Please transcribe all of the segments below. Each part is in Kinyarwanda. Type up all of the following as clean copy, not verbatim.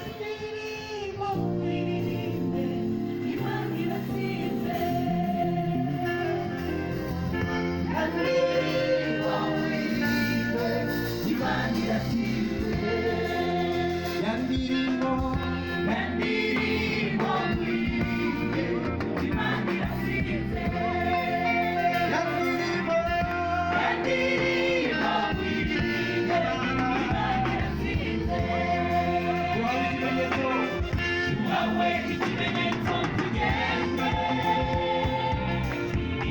Indirimbo iririmbe, Imana iratsinze. Indirimbo iririmbe, Imana iratsinze. Yandirimo. Indirimbo iririmbe, Imana iratsinze. Yandirimo. Indirimbo iririmbe, Imana iratsinze. Duhawe ikimenyetso. Duhawe ikimenyetso tugende,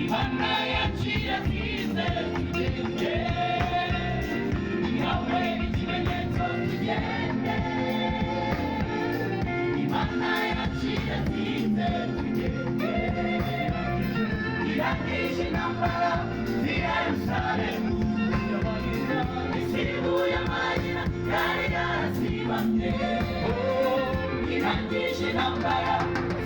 Imana yacu iratsinze tugende. Duhawe ikimenyetso tugende, Imana yacu iratsinze tugende. Irangije intambara z'i Yerusalemu, isibuye amarira yari yarasibamye. Irangije intambara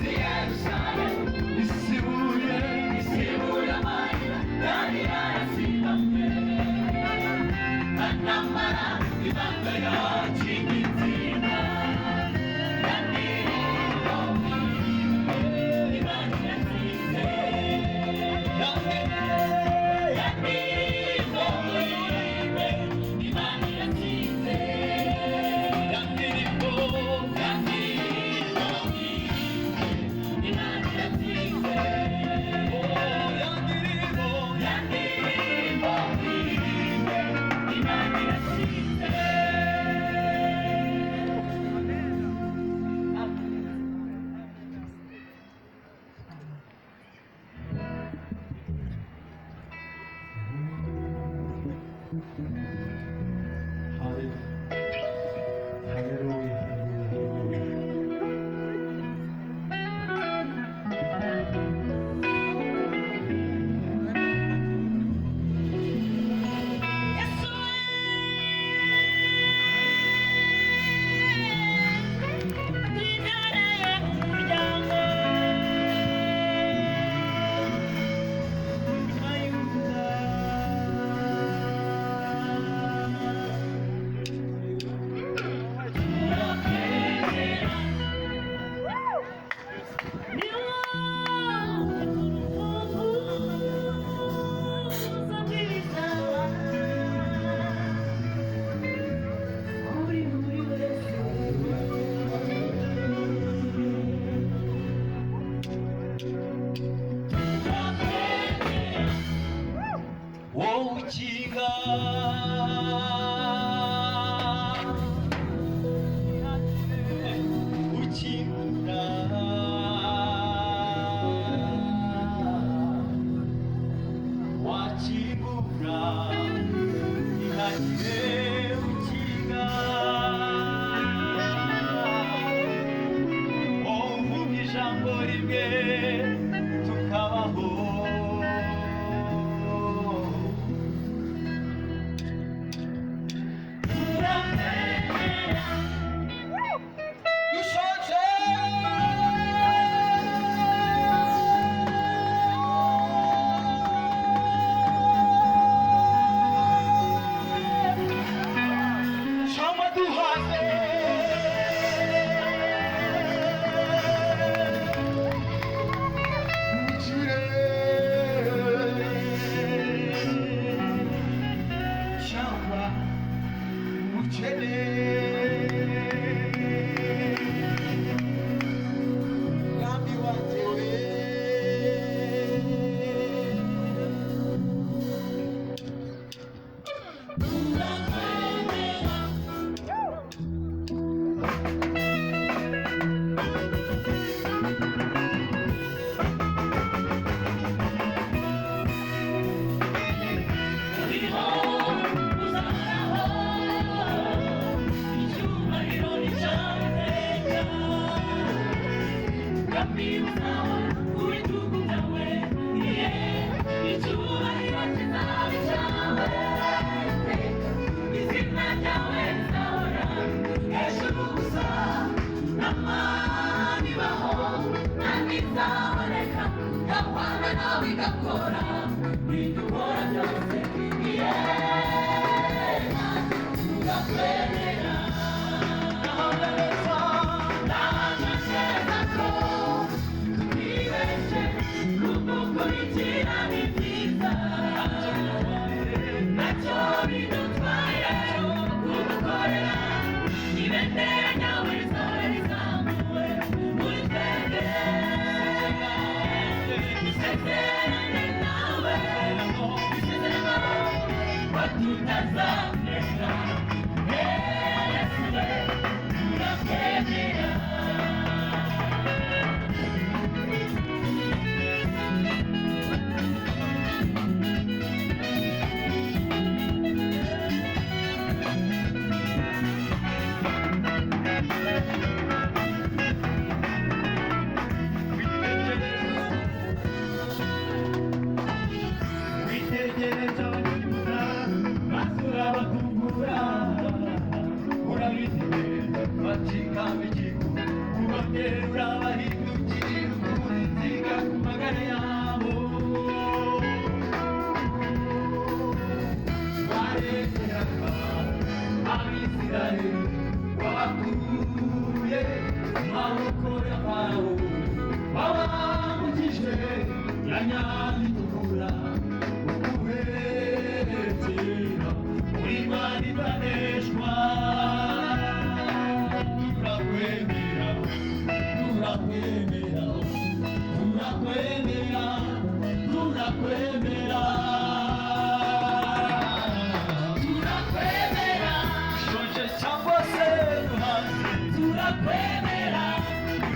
z'i Yerusalemu, Isibuye. isibuye amarira yari yarasibamye. Intambara ibanga yacu igitsinda. Indirimbo Imana iratsinze. Indirimbo Imana iratsinze. Yandirimo. Indirimbo Imana iratsinze. Yandirimo. Indirimbo Imana iratsinze. Haleluya. Haleluya. Haleluya. Intare umuryango Wowe ukinga ukingura wakingura ntihagire ukinga wowe uvuga ijambo rimwe tukabaho. Dushonje. Cyangwa duhaze. Mukire. Cyangwa mukene. Mwami wanjye we. Ikamba igihu ubaterura bahindukirira ukura inziga ku magara yabo barengeraga Abisirayeli wabakuye mu maboko ya Farawo wabambukije ya nyanja itukura ukuhekera uri Imana itaneshwa turakwemera turakwemera turakwemera turakwemera Turakwemera, shonje cyangwa se duhaze turakwemera,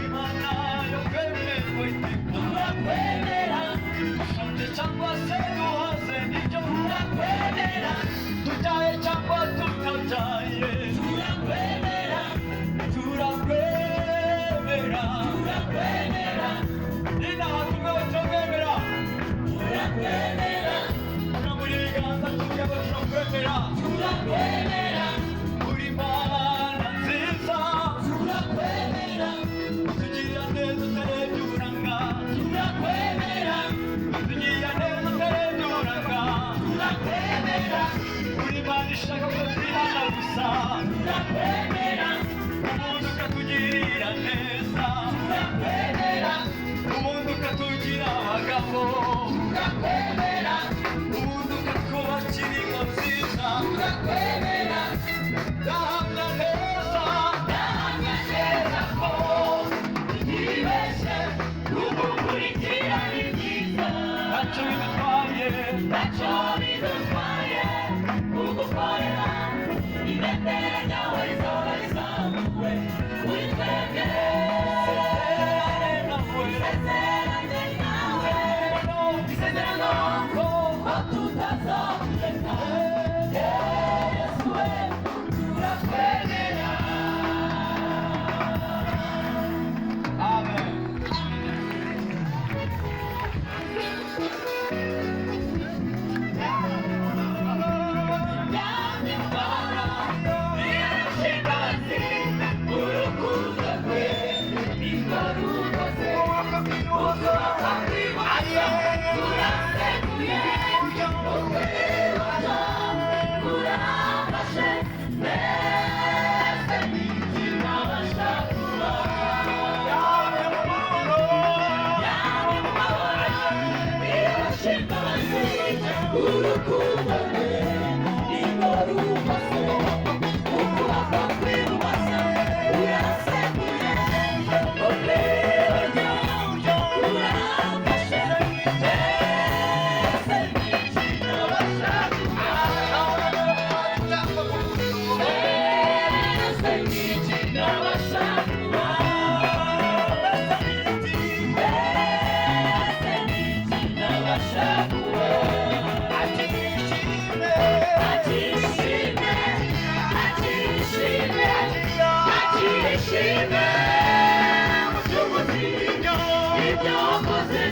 Imana yo kwemerwa iteka turakwemera, shonje cyangwa se duhaze nibyo turakwemera, tubyaye cyangwa tutabyaye turakwemera, turakwemera turakwemera, inaha tumwe turakwemera turakwemera, turamura ibiganza tuvuge ngo turakwemera turakwemera, uri Imana nziza turakwemera, utugirira neza utarebye uburanga turakwemera, utugirira neza utarebye uburanga turakwemera, uri Imana ishaka ko twihana gusa turakwemera, ubundi ukatugirira neza turakwemera, ubundi ukatugira abagabo turakwemera, ubundi ukatwubakira ingo nziza turakwemera, ndahamya neza ndahamya neza ko ntibeshye kugukurikira ni byiza. ntacyo bidutwaye Ntacyo bidutwaye kugukorera, ibendera ryawe rizahora rizamuwe kuri twebwe. nawe Isezeranye nawe, isezerano ko tutazakureka. Yesu we, turakwemera. Amen. Urukundo rwe nirwo rumaze ukuboko kw'ibumoso uraseguye ukw'iburyo uramfashe mbese ni iki nabasha mbese ni iki nabasha mbese ni iki nabasha Akirishime, akirishime, akirishime, mucunguzi, ibyo wakoze.